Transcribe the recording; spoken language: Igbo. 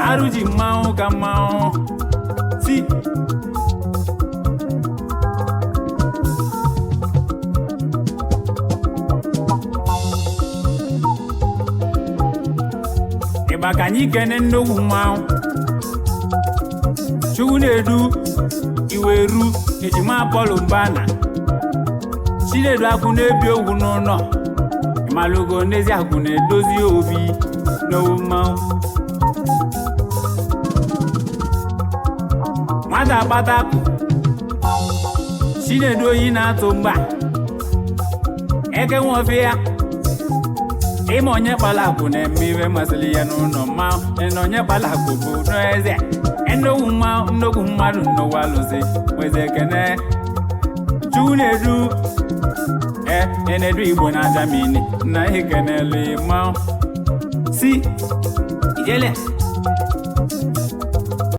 Arụ ji mmanwụ ka mmanwụ si. Ịgba ka anyị kene nnukwu mmanwụ Chukwu na-edu iweru ejima Pọl Mbana Chinedu akwụ na-ebi ogwu n'ụlọ ịmalụgo n'ezi akwụ na-edozi obi n'owu mmanwụ. Nwata kpatakụ Chinedu oyi na-atụ mgba eke nwofe ya ịma onye kpala akụ na-eme iwe masịrị ya n'ụlọ mmanwụ na onye kpala akụ bụ n'eze nnukwu mmanwụ, nnukwu mmadụ n'ụwa lụzi nweze ekene. Chukwu na-edu enedu Igbo na Germany na ekenele mmanwụ si ijele.